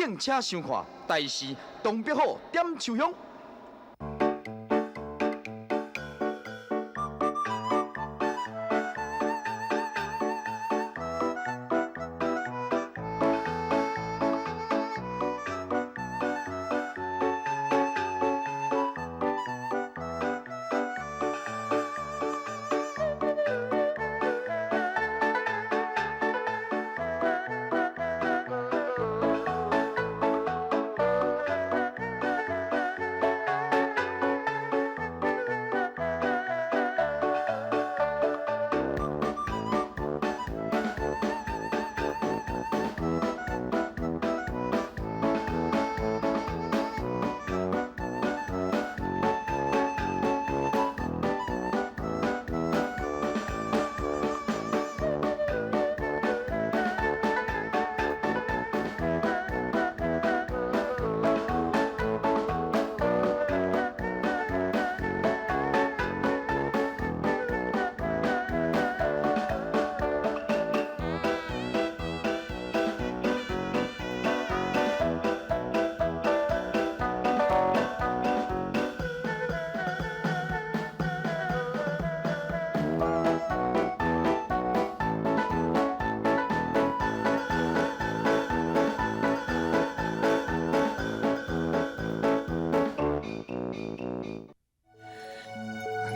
敬請收看台視東北虎點秋香。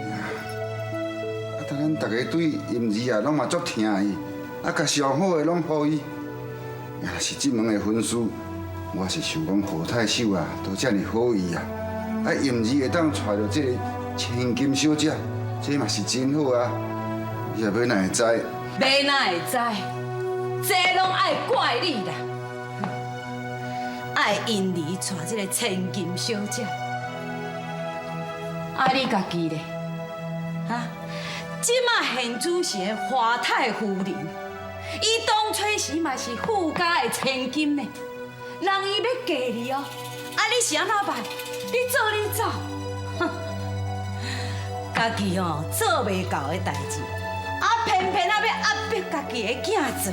啊，咱逐家對陰兒啊，攏嘛足疼伊，啊，共上好的攏予伊。若是這門的婚事，我是想講何太守啊，都遮爾好意啊，啊，陰兒會當娶著這個千金小姐，這嘛是真好啊。你也欲哪會知？欲哪會知？這攏愛怪你啦！愛陰兒娶這個千金小姐，啊你家己咧？哈？這馬現主時的華太夫人，伊當初時嘛是富家的千金呢。人伊欲嫁你哦，啊你是按怎辦？你做你走，哼！家己吼做袂到的代誌，啊偏偏啊欲壓迫家己的囝做。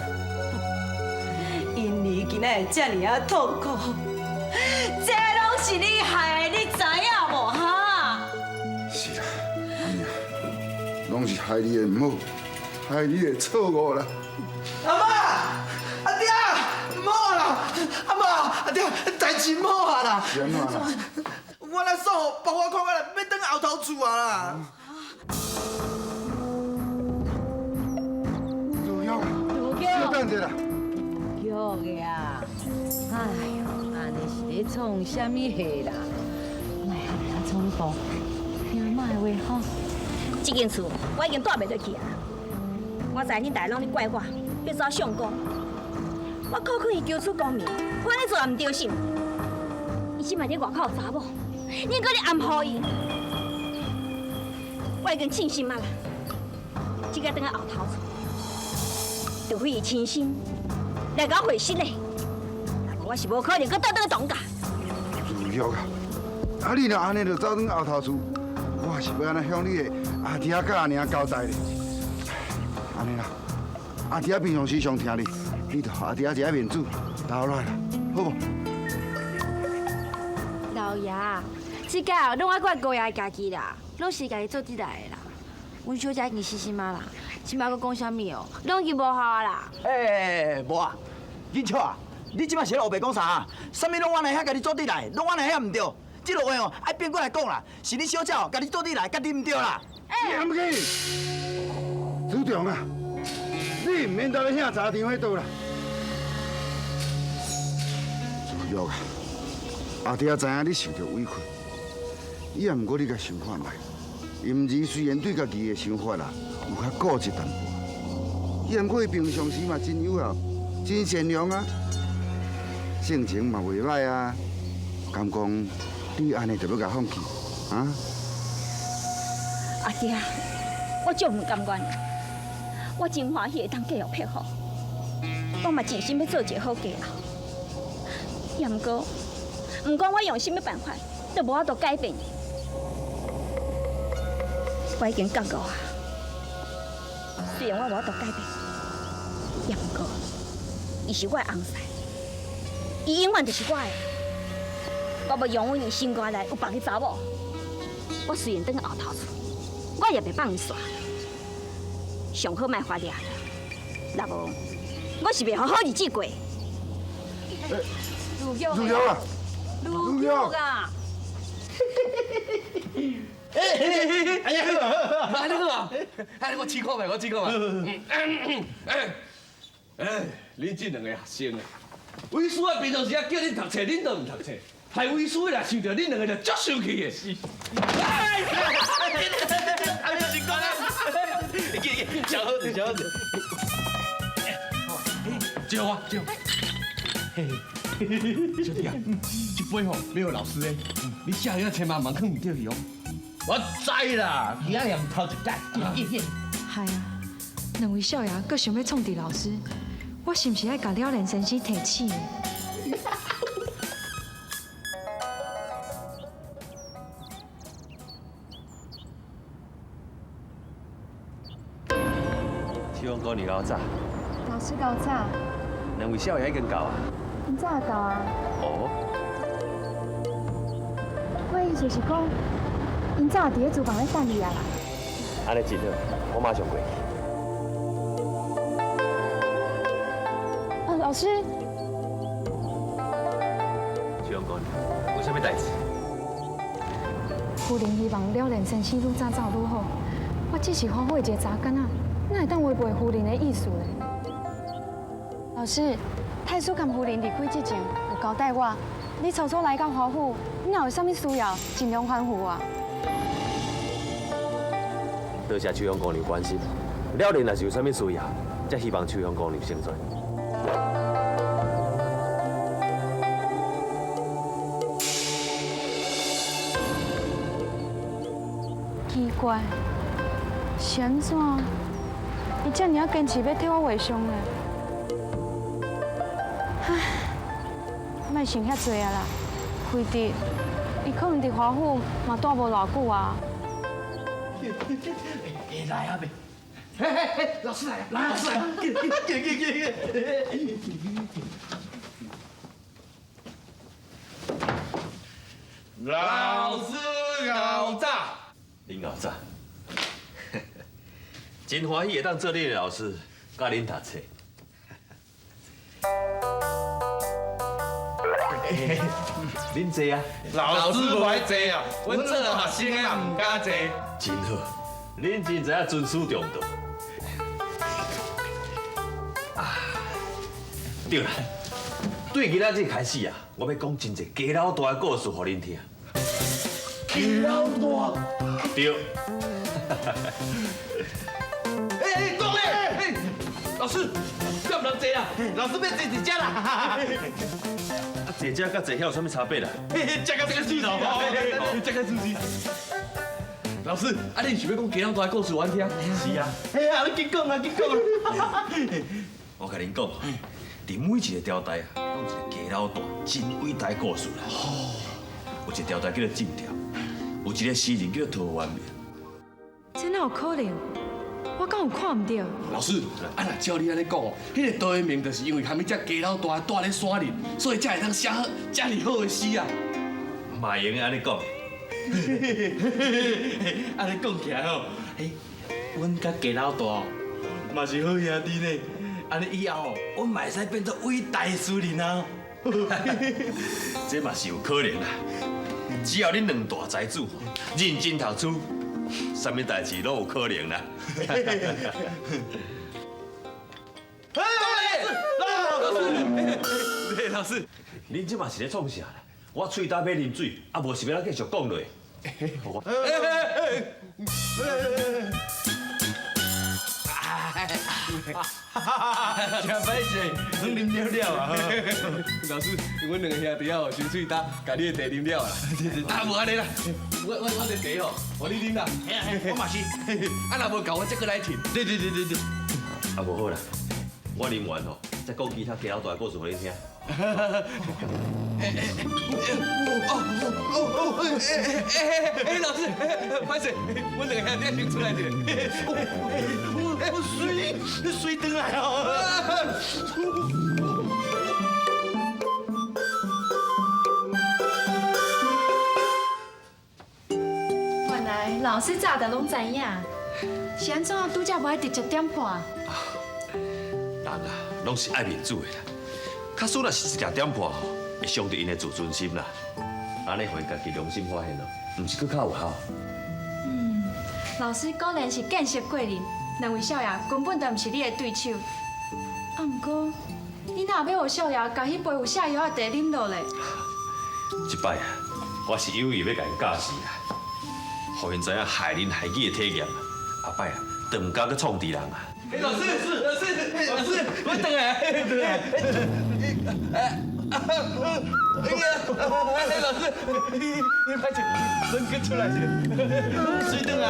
因兒今仔會遮爾仔痛苦，這攏是你害的，你知影無哈？是啦，阿娘，攏是害你的毋好，害你的錯誤啦。阿媽，阿爹，毋好啦！阿媽，阿爹，代誌毋好啊啦！是按怎啦？我阿嫂把我看啊，欲轉後頭厝啊啦！如玉，稍等者啦。玉啊，哎喲，按呢是咧創啥物戲啦？莫遐爾仔衝動，聽媽的話吼。這間厝我已經住袂落去啊！我知恁大家攏咧怪我，欲走相公。我苦勸伊求出功名，我按呢做也毋對心。伊這擺佇外口有查某，恁閣咧暗唬伊。我已經凊心啊啦，這个轉來後頭厝，除非伊親身來共我回信嘞，我是無可能閣倒轉去唐家。如玉啊，啊你若按呢就走轉後頭厝，我是欲按怎向你的阿爹佮阿娘交代咧？按呢啦，阿爹平常時上疼你，你就予阿爹一下面子，留落來啦，好無？老爺，這個攏愛怪姑爺家己啦，攏是家己做佇來的啦。阮小姐已經死心仔啦，這擺閣講啥物哦，攏已經無效啊啦。欸，無啊，銀笑啊，你這擺是咧烏白講啥啊？啥物攏我阿兄家己做佇來，攏我阿兄毋對。這落話哦，愛變過來講啦，是你小姐哦，家己做佇來，家己毋對啦。欸，毋去，子長啊，你毋免踮咧遐查場彼桌啦。子玉啊，阿爹知影你受著委屈，也毋過你共想看覓。陰兒雖然對家己的想法啦有較固執淡薄，也毋過伊平常時嘛真友好，真善良啊，性情嘛袂䆀啊。敢講你按呢就欲共放棄啊？阿爹，我足毋甘願，我真歡喜會當繼續配合，我嘛盡心欲做一个好家後。也毋過，毋管我用啥物辦法，都無法度改變伊。我已經覺悟啊，雖然我無法度改變，也毋過，伊是我的翁婿，伊永遠就是我的。我欲容忍伊心肝內有別个查某。我雖然轉去後頭厝，我也袂放伊煞。上好莫發掠，若無我是袂予好日子過。如玉，如玉啊，如玉啊！哎呀，好，按呢好啊，哎，我試看覓，我試看覓。哎，恁這兩個學生啊，為師啊平常時啊叫恁讀冊，恁都毋讀冊，害為師若想著恁兩個就足生氣的。是。哎，哎，是講啊，小好子，小好子。借我，借我。小弟啊，這杯吼沒有老師的，你下下千萬莫囥毋對去哦。我知啦，今仔日毋頭一届。係啊，兩位少爺閣想欲創治老師，我是毋是愛共了然先生提醒？秋香姑娘𠢕早。老師𠢕早。兩位少爺已經到啊？𪜶早就到啊。哦。我的意思是講，𪜶早就佇咧廚房咧等你啊啦。按呢真好，我馬上過去。啊，老師。秋香姑娘，有啥物代誌？夫人希望了然先生愈早走愈好，我只是華府的一個查囡仔，哪會當違背夫人的意思呢？老師，太師佮夫人離開之前有交代我，你初初來到華府，你若有啥物需要，盡量吩咐我。多謝秋香姑娘關心，了然若是有啥物需要，才希望秋香姑娘成全。奇怪，是按怎？伊遮爾仔堅持欲替我畫像呢？唉，莫想遐濟啊啦，費得伊可能佇華府嘛蹛無偌久啊。來啊未？嘿嘿嘿，老師來啊！老師來啊！緊緊緊緊緊！老師𠢕早，恁𠢕早，真歡喜會當做恁的老師，教恁讀冊。恁坐啊？老師無愛坐啊，阮做學生的毋敢坐。真好，恁真知影尊師重道。啊，對啦，對今仔日開始啊，我欲講真濟家老大的故事予恁聽。家老大？對。哎哎，講咧，哎，老師，敢毋通坐啊？老師欲坐佇遮啦。啊，坐遮佮坐遐有啥物差別啦？遮較舒適，遮較舒適。老師，啊，你是欲講家老大的故事予阮聽？是啊。哎呀，你緊講啊，緊講啊！我共恁講，佇每一個朝代啊，攏有一個家老大真偉大的故事啦。有一個朝代叫做晉朝，有一個詩人叫做陶淵明。這哪有可能？我敢有看毋著？老師，啊，若照你按呢講哦，彼個陶淵明就是因為含彼隻家老大蹛佇咧山裡，所以才會當寫好遮爾好的詩啊。嘛會用按呢講。按呢講起來吼，欸，阮佮家老大嘛是好兄弟呢。按呢以後，阮嘛會使變做偉大的詩人啊！這嘛是有可能啦。只要恁兩大才子認真讀書，啥物代誌攏有可能啦。老師，老師，恁這嘛是咧創啥啦？我喙焦欲啉水，啊無是欲按怎繼續講落去？真歹勢，攏啉了了啊！老師，阮兩個兄弟哦，傷喙焦，共你的茶啉了啦。啊，無按呢啦，我這茶吼，予你啉啦。我嘛是。啊，若無夠，我再閣來提。對對對對對。啊，無好啦，我啉完吼，再講其他家老大的故事予恁聽。哦哦哎哎，老師，歹勢，阮兩個兄弟先出來者。我水，你水轉來哦。老師早就攏知影，是按怎拄才無愛直接點破？人啊，攏是愛面子的啦。假使若是一定點破吼，會傷著𪜶的自尊心啦。按呢，予𪜶家己良心發現咯，毋是閣較有效？嗯，老師果然是見識過人，兩位少爺根本就毋是你的對手。啊，毋過你哪會欲少爺共彼杯有瀉藥的茶啉落咧？這擺啊，我是有意欲共𪜶教示啦，予𪜶知影害人害己的體驗。後擺啊，就毋敢閣創治人啊！老師，老師，老師，我轉來，轉來。哎呀，老師，你歹勢，軟骨出來是，水轉來。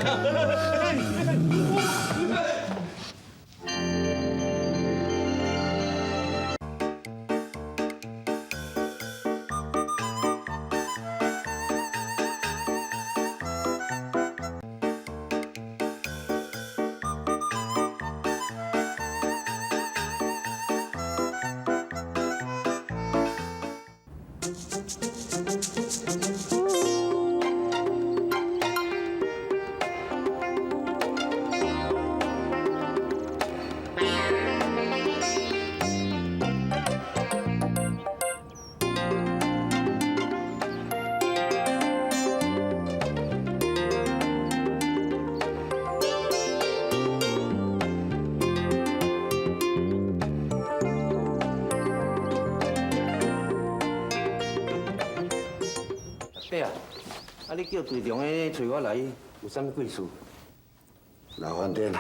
伯啊，啊你叫隊長的揣我來，有啥物貴事？老反正啦，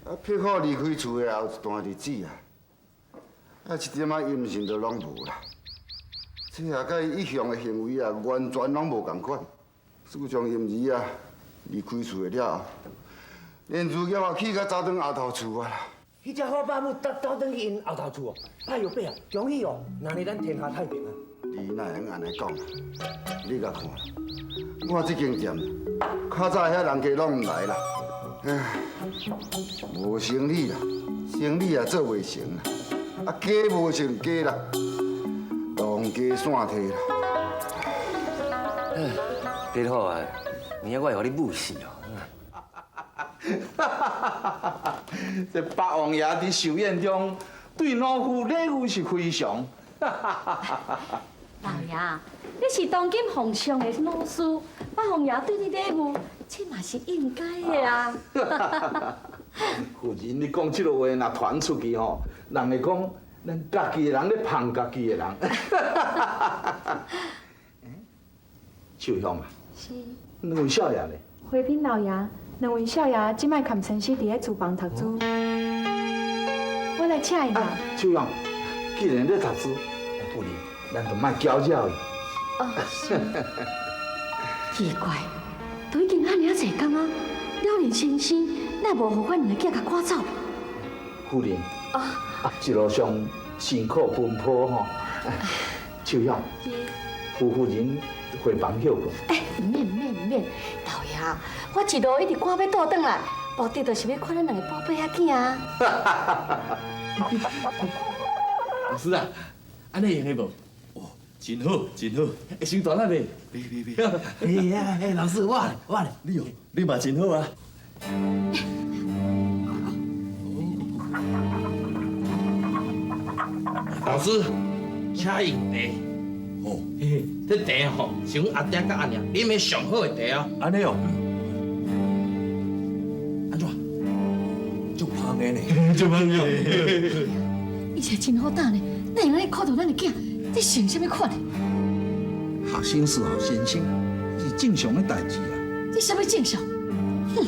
啊，撇苦離開厝的後一段日子啊，啊，一點仔音訊都攏無啦。這也佮伊一向的行為啊，完全攏無仝款。自從陰兒啊離開厝的了後，連自業也去甲走轉後頭厝啊啦。彼隻虎爸母走走轉去𪜶後頭厝哦，哎喲伯啊，恭喜哦，那呢咱天下太平啊！你哪會用按呢講？你共看，我這間店較早遐人客攏毋來啦，唉，無生意啦，生意也做袂成啦，啊，家無成家啦，當家散退啦。別好啊，明仔我會予你舞死哦。這八王爺佇壽宴中對老夫禮遇是非常。老爺，你是當今皇上的老師，八王爺對你禮遇，這嘛是應該的啊。夫人，你講這个話若傳出去吼，人會講咱家己的人咧捧家己的人。秋香啊，是。兩位少爺咧？回稟老爺，兩位少爺這擺含先生佇咧書房讀書，我來請𪜶啦。秋香，既然咧讀書，夫人，咱就莫攪擾伊。哦，是。奇怪，都已經按呢仔濟工啊，了然先生哪無予阮兩个囝共趕走？夫人，啊，一路上辛苦奔波吼，秋香，夫夫人回房歇睏。哎，毋免毋免毋免，老爺，我一路一直趕欲倒轉來，目的就是欲看咱兩个寶貝仔囝啊。老師啊，按呢會用的無？哦，真好，真好。會傷大力袂？袂袂袂。哎呀，哎，老師，我咧，我咧。你哦，你嘛真好啊。老師，請用茶。哦，嘿，這茶吼是阮阿爹佮阿娘啉的上好的茶哦。按呢哦。按怎？足芳的呢？足芳的。伊是真好胆呢，哪會按呢看著咱的囝，這想啥物款的？學生事予先生是正常的代誌啊。這啥物正常？哼！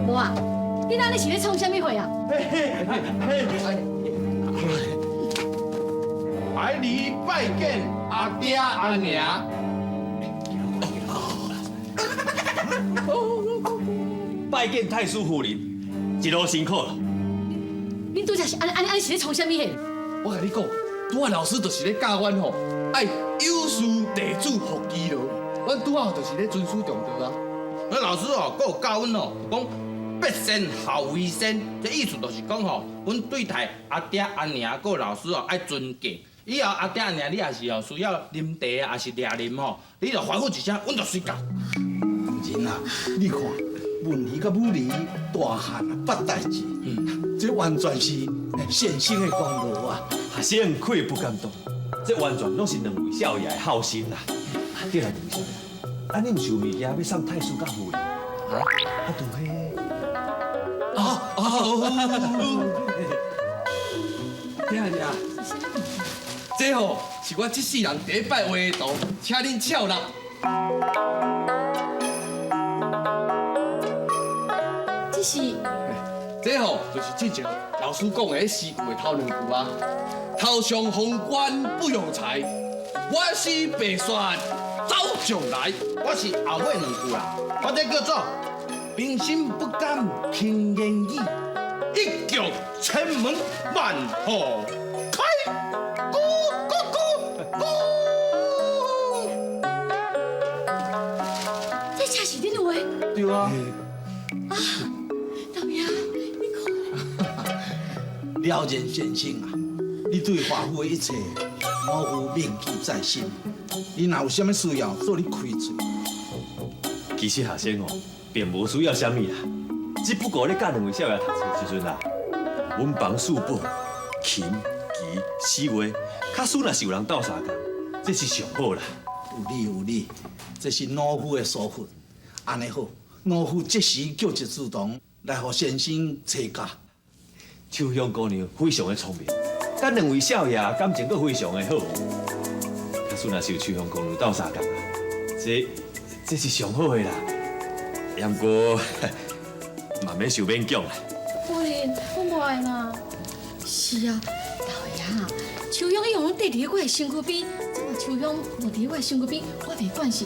無啊，你按呢是咧創啥物貨啊？孩兒拜見阿爹阿娘。拜見太師夫人，一路辛苦了。恁拄才是按按按是咧創啥物貨？我共你講，拄仔老師就是咧教阮吼，愛有事地主服基羅。阮拄仔就是咧尊師重道啊。那老師哦，閣有教阮哦，講必先孝為先，這意思就是講吼，阮對待阿爹阿娘閣老師哦，愛尊敬，以後阿爹阿娘你也是哦，需要啉茶啊，抑是掠啉吼，你就歡呼一聲，阮就隨到。人啊，你看文兒佮武兒大漢啊，捌代誌，這完全是先生的功勞啊！學生愧不敢當，這完全攏是兩位少爺的孝心啦。對啦，兩位少爺，啊，你毋是有物件欲送太師佮夫人？啊，啊，就彼。啊啊！爹娘，這吼是我這世人第一擺畫的圖，請恁笑納。這是，這吼就是之前老師講的詩句的頭兩句啊。頭上皇冠不用裁，我是白雪走上來。我是後尾兩句啦，我這叫做平心不敢輕言語，一腳千門萬戶開。咕咕咕咕。這才是恁畫？對啊。啊，老爺，你看。了然先生啊，你對華府的一切，老夫銘記在心。你若有啥物需要，做你開喙。其實學生哦，並無需要啥物啦，只不過咧教兩位少爺讀冊的時陣啦，文房四寶、琴、棋、詩畫，假使若是有人鬥相共，這是上好啦。有理有理，這是老夫的疏忽。按呢好，老夫即時叫一書童來予先生請教。秋香姑娘非常的聰明，佮兩位少爺感情閣非常的好。假使若是有秋香姑娘鬥相共啊，這是上好的啦。也毋過嘛免受勉強啦。夫人，我無愛啦。是啊，老爺，秋香伊予阮綴佇我的身軀邊，這嘛秋香無佇我的身軀邊，我袂管是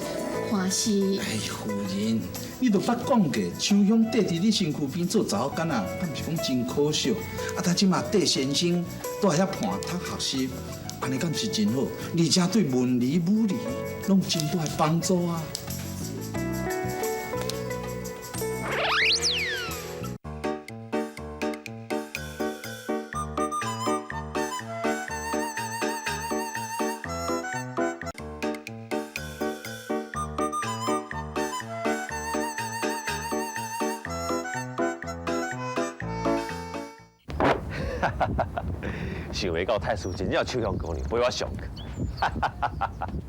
歡喜。哎，夫人，你都捌講過，秋香綴佇你身軀邊做查某囡仔，敢毋是講真可惜？啊，他這馬綴先生蹛遐伴讀學習，按呢敢是真好，而且對文理武理攏真大的幫助啊！想袂到太師真正秋香姑娘陪我上課。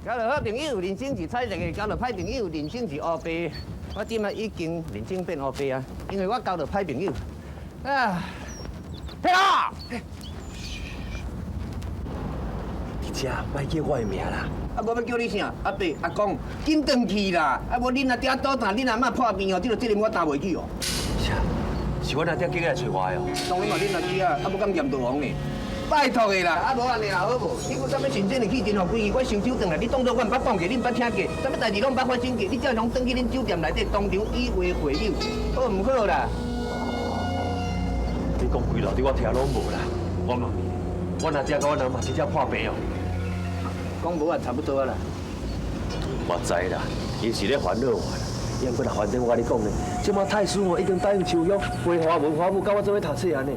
交到好朋友，人生是彩色的；交到歹朋友，人生是烏白。我這擺已經人生變烏白啊，因為我交到歹朋友。啊，天啊！你這莫叫我的名啦！啊，無欲叫你啥？阿伯、阿公，緊轉去啦！啊，無恁阿爹搗蛋，恁阿嬤破病哦，這個責任我擔袂起哦。是啊，是阮阿爹叫你來揣我的哦。當然嘛，恁阿爹啊，啊，無敢驗道王呢。拜託的啦，啊無按呢啦，好無？你有啥物神仙的氣陣予規氣，我伸手轉來，你當作我毋捌講過，你毋捌聽過，啥物代誌攏毋捌發生過，你才通轉去恁酒店內底當場以畫會友，好毋好啦？你講幾落，我聽攏無啦。我問你，阮阿爹佮阮阿嬤真正破病哦？講無啊，差不多啊啦。我知啦，𪜶是咧煩惱我啦。毋過啦，反正我佮你講呢，這擺太師哦已經答應秋香陪華文華武佮我做伙讀冊按呢。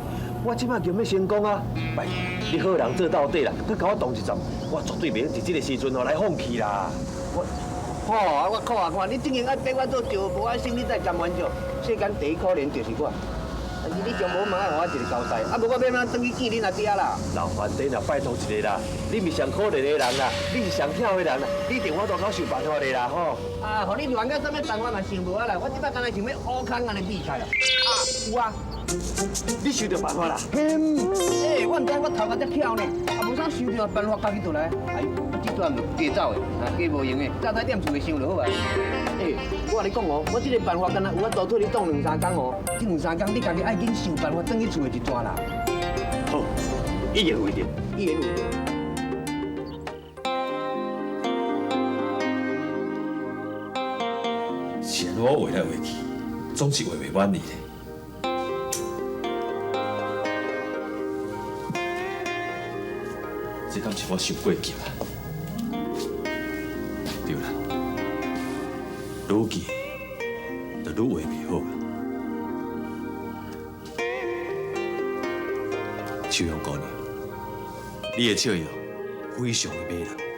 我這擺就欲成功啊！拜託，你好人做到底啦，閣共我動一陣，我絕對袂用佇這個時陣哦來放棄啦。我，好啊，我看看，你竟然愛逼我做招無愛心，你才甘願做。世間第一可憐就是我，但是你上無嘛愛予我一個交代，啊無我欲按怎轉去見恁阿爹啦？老反正啦，拜託一個啦，你毋是上可憐的人啦，你是上巧的人啦，你一定有法度想辦法的啦吼。啊，予你亂到啥物辦法嘛想無啊啦，我這擺敢若想欲烏空按呢比賽啦。啊，有啊。你想著辦法啦？欸，我毋知我頭殼遮巧呢，啊無啥想著辦法，家己就來。哎，這段假走的，啊假無閒的，早早踮厝內想就好啊。欸，我共你講哦，我這個辦法敢若有法度替你擋兩三工哦，這兩三工你家己愛緊想辦法轉去厝內一轉啦。好，一言為定，一言為定。是按怎我畫來畫去，總是畫袂滿意咧。這敢是我傷過急啊？對啦，愈記就愈畫袂好啊。秋香姑娘，你的笑容非常的迷人。